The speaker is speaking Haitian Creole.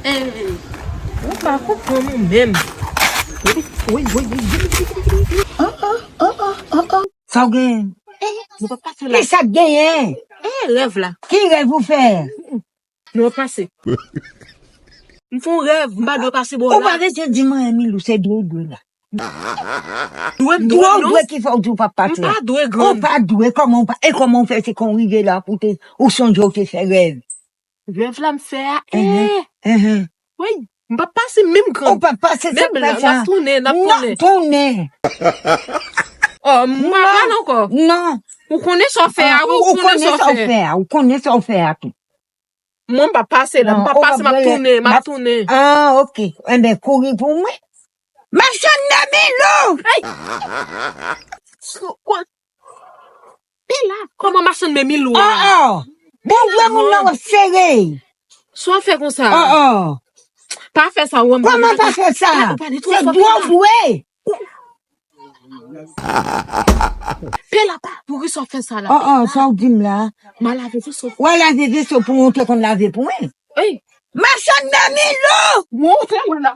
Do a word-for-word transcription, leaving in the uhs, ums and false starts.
Ou pa konprann ou menm. Wi, wi, wi, wi, wi, wi, wi, wi. An, an, an, an, an, an. Sa w genyen? Eh, nou pa pase la. E sa k genyen? Eh, rèv la. Ki rèv ou fè? Nou pase. M fè yon rèv, m pa dwe pase bò la. Ou pa bezwen di m anyen, Milou, se dwe w dwe la. Dwe, dwe, dwe ki fè w di w pa pase. M pa dwe grann. Ou pa dwe, kòman w pa, e kòman w fè se kon w rive la pou te, ou sonje w te fè rèv. Rèv la m fè a, eh. Wi, m pa pase menm grann. Ou pa pase, sa k fè sa. M ap tounen, m ap tounen. Non, tounen. Oh, m pa pale ankò. Non. Ou konnen sa w fè a, wi, ou konnen sa w fè a, ou konnen sa w fè a tou. Mwen, m pa pase la, m pa pase, m ap tounen, m ap tounen. Ah, ok. Enben, kouri pou mwen. Machann de Milou! Hey! Pela, kòman machann de Milou a? Oh, oh! Bon, vre moun nan w ap sere. Sa w fè konsa? Oh, oh! Pa fè sa, ou wè m pa... Kòman pa fè sa? Se dlo vre! Pela pa, poukisa w fè sa la? Oh, oh, sa w di m la? M a lave veso. W a lave veso pou mwen, ou te konn lave pou mwen. Ey! Machann de Milou! Montre mwen la.